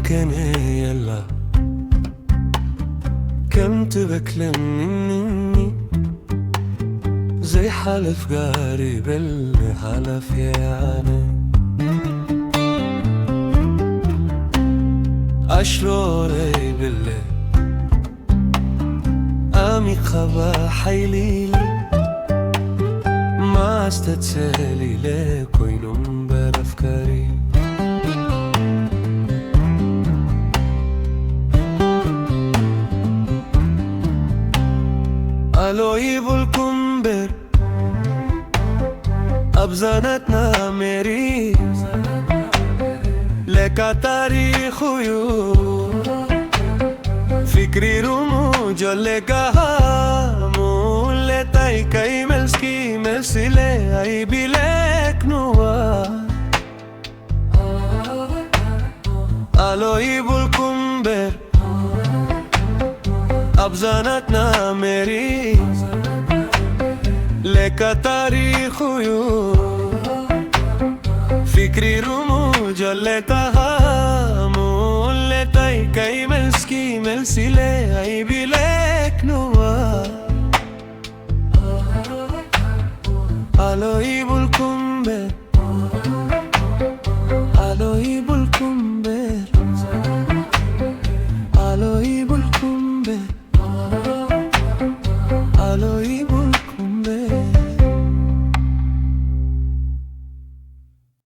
ገነ የላ ከምቲ በክለምኒ ዘይሓለፍ ጋሪ በል ሓላፍ ያነ ኣሽሎረይ ብለ ኣሚኸባ ሓይሊ ማስተት ሰሊለ ኮይኑ እምበር ኣፍካሪ ኣሎ ይብልኩም እምበር ኣብዛ ናትና ሜሪ ለካ ታሪኹ እዩ ፍቅሪ ሩሙ ጆሌ ጋሃሙ ለታይ ከይመልስኪ መልስለ ኣይቢለክ ንዋ ኣሎ ይብልኩም እምበር ኣብዛ ናትና ሜሪ ለካ ታሪኹ እዩ ፍቅሪ ሩሙ ጆሌ ታሃሙ ለታይ ከይመልስኪ መልስለ ኣይቢለክ ንዋ